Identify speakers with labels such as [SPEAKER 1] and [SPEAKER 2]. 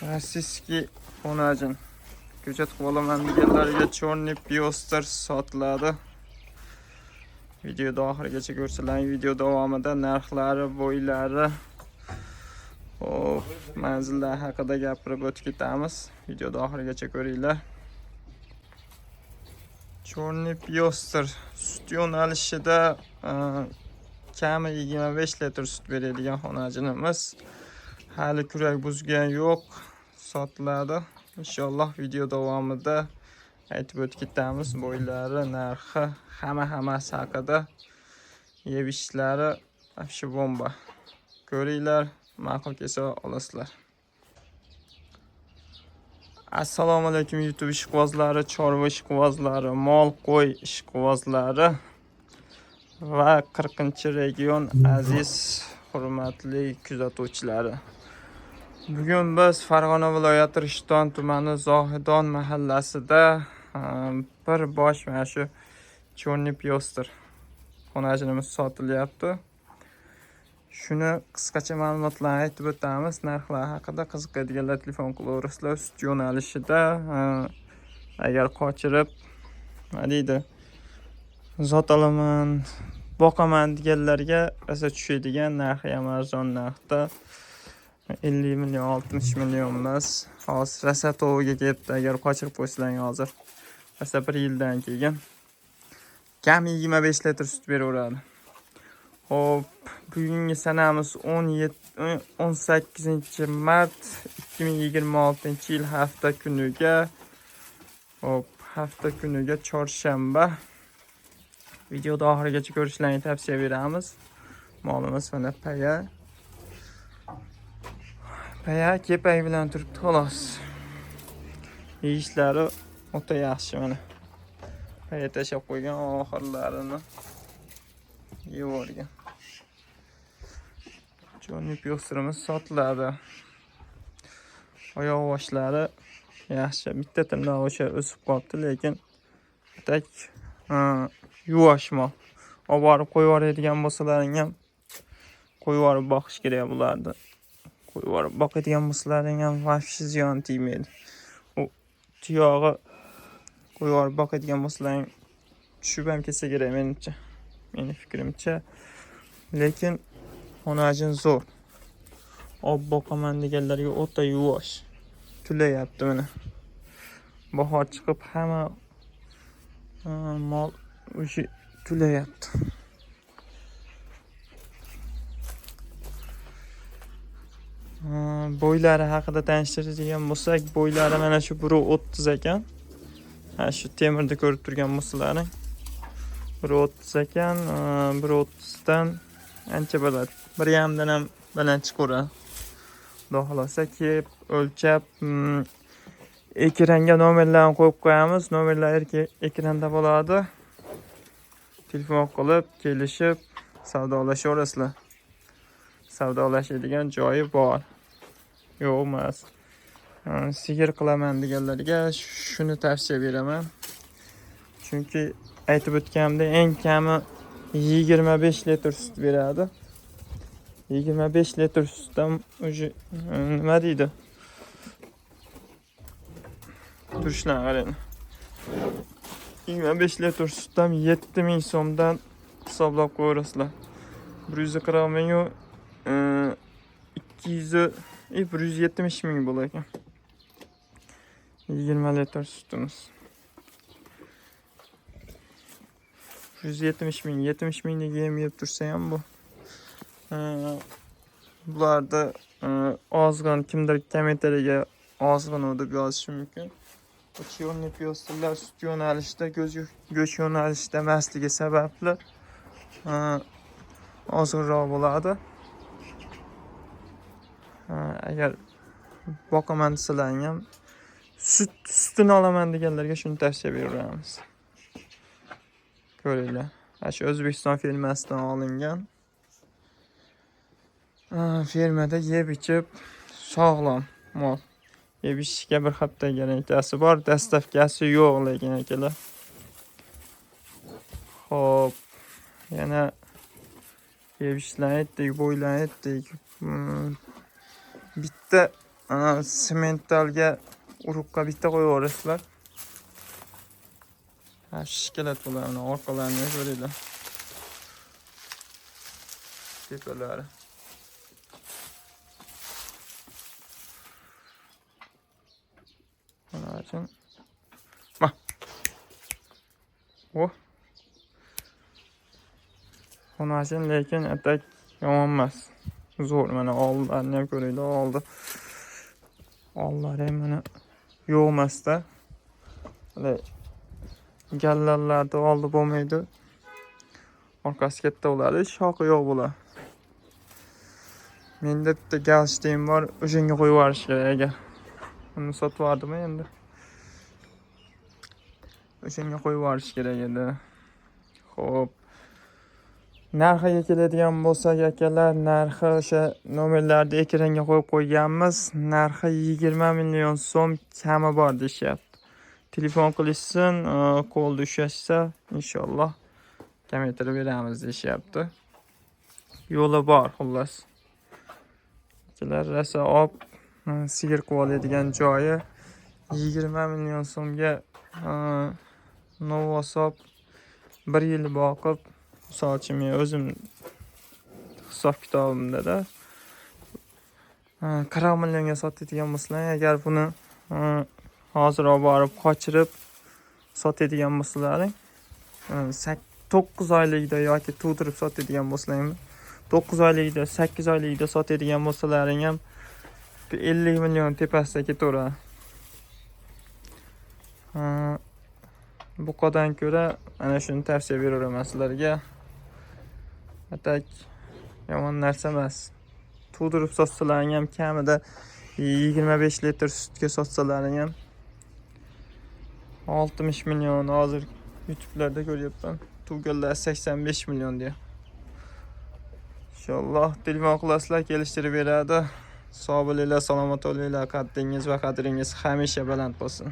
[SPEAKER 1] Российский xonajin. Ko'chat qilib olaman deganlarga Chorny Pioster sotiladi. Videoda oxirigacha ko'rsalar, video davomida narxlari, bo'ylari, hop, manzillar haqida gapirib o'tib ketamiz. Videoda oxirigacha ko'ringlar. Chorny Pioster sut yo'nalishida kami 25 litr sut beradigan xonajinimiz. Hali kurak buzgan yo'q, sotiladi. Inshaalloh video davomida aytib o'tib ketamiz bo'ylari, narxi, hammasi haqida. Yeb ichishlari вообще bomba. Ko'ringlar, ma'qul kelsa olasizlar. Assalomu alaykum YouTube ishqibozlari, chorva ishqibozlari, mol qo'y ishqibozlari va 40-region aziz hurmatli kuzatuvchilari. Bugun biz Farg'ona viloyati Rishton tumani Zohidon mahallasida bir bosh mana shu Chorny Pioster xonajinimiz sotilyapti. Shuni qisqacha ma'lumotlarni aytib o'tamiz. Narxlar haqida qiziqadiganlar telefon qilaverasizlar. Sut yo'nalishida agar qochirib, nima deydi, zot olaman, boqaman deganlarga rosa tushadigan, narxi ham arzon narxda. 50 million, 60 million emas. Hozir rosa to'viga ketdi, agar qochirib qo'ysalaring hozir. Rosa bir yildan keyin kami 25 litr sut beraveradi. Xo'p, bugungi sanamiz 17 18 mart 2026 yil hafta kuniga. Xo'p, hafta kuniga chorshanba. Videoda oxirigacha ko'rishlaringni tavsiya beramiz. Molimiz mana paya. Paya kepak bilan turibdi xolos. Yeyishlari o'ta yaxshi mana. Paya tashlab qo'ygan oxirlarini yevorgan. Chorny Piostrimiz sotiladi. Oyoq boshlari yaxshi. Bitta tirnoq o'sha o'sib qolibdi, lekin так yuvosh mol. Olib borib qo'yib yuboradigan bo'lsalaring ham qo'yib yuborib boqish kerak bularni. Qo'yib yuborib boqadigan bo'lsalaring ham вообще ziyon tegmaydi. U tuyog'i qo'yib yuborib boqadigan bo'lsalaring tushib ham ketsa kerak menimcha. Meni fikrimcha. Lekin xonajin zo'r. Olib boqaman deganlarga o'ta yuvosh. Tulayapti mana. Bahor chiqib hamma mol o'sha tulayapti. Bo'ylari haqida tanishtiradigan bo'lsak, bo'ylari mana shu 1.30 ekan. Ha, shu temirda ko'rib turgan bo'lsalaring. 1.30 ekan, 1.30 dan ancha baland. 1.5dan ham baland chiqaveradi. Xudo xohlasa kelib o'lchab, ekranga nomerlarni qo'yib qo'yamiz. Nomerlar ekranda bo'ladi. Telefon qilib, kelishib, savdolashaverasizlar. Savdolashadigan joyi bor. Yo'q emas. Sigir qilaman deganlarga shuni tavsiya beraman. Chunki aytib o'tganimdek, eng kami 25 litr sut beradi. 25 litr sutdan уже nima deydi? Turishlarni qarang. 25 litr sutdan 7000 so'mdan hisoblab qo'yaverasizlar. 140 ming u 200 170 ming bo'lar ekan. 20 litr sutimiz. 170 ming, 70 minglik yem yeb tursa ham bu. Bularda ozg'in kimdir kommentariyaga ozg'in u deb yozishi mumkin. Chorny Piosterlar sut yo'nalishida, go'sht yo'nalishida emasligi sababli ozg'inroq bo'ladi. Agar boqaman desalaring ham sutini olaman deganlarga shuni tavsiya beraveramiz. Ko'ringlar. Mana shu O'zbekiston firmasidan olingan. Fermada yeb ichib sog'lom mol. Yeb ichishga bir hafta garantiyasi bor, dastavkasi yo'q lekin akalar. Xo'p, yana yeb ichishlarni aytdik, bo'ylarni aytdik. Bitta sementalga urug'qa bitta qo'yib yuborasizlar. Ha, shkelet bo'ladi. Mana orqalarini ko'ringlar. Tepalari. Mana uchun. Ma. Oh. Xonashin lekin atak yomon emas. Zo'r, mana oldilarini ham ko'ringlar, oldi. Oldilari ham mana yo'q emasda. Hali gallarlarda oldi bo'lmaydi. Orqasi katta bo'ladi, shoxi yo'q bo'ladi. Menda bitta galshteyn bor, o'shanga qo'yib yuborish kerak agar. Uni sotib yubordim endi. O'shanga qo'yib yuborish kerak edi. Xo'p. Narxiga keladigan bo'lsak akalar, narxi o'sha nomerlarni ekranga qo'yib qo'yganmiz. Narxi 20 million so'm kami bor deyishyapti. Telefon qilishsin, qo'lda ushlashsa inshaalloh kamaytirib beramiz deyishyapti. Yo'li bor xullas. Akalar rosa op sigir qilib oladigan joyi 20 million so'mga Novosob bir yil boqib, misol uchun men o'zim hisob kitobimda-da 40 millionga sotadigan bo'lsalar, agar buni hozir olib borib qochirib sotadigan bo'lsalaring, 9 oylikda yoki tug'dirib sotadigan bo'lsalaring, 9 oylikda, 8 oylikda sotadigan bo'lsalaring ham 50 million tepasida ketaveradi. Buqadan ko'ra mana shuni tavsiya beraman sizlarga. Atak yomon narsa emas. Tug'dirib sotsalaring ham kamida 25 litr sutga sotsalaring ham 60 million hozir YouTube'larda ko'ryapman. Tug'ganlar 85 million deya. Inshaalloh telefon qilasizlar, kelishtirib beradi. Sog' bo'linglar, salomat bo'linglar, qaddingiz va qadringiz hamisha baland bo'lsin.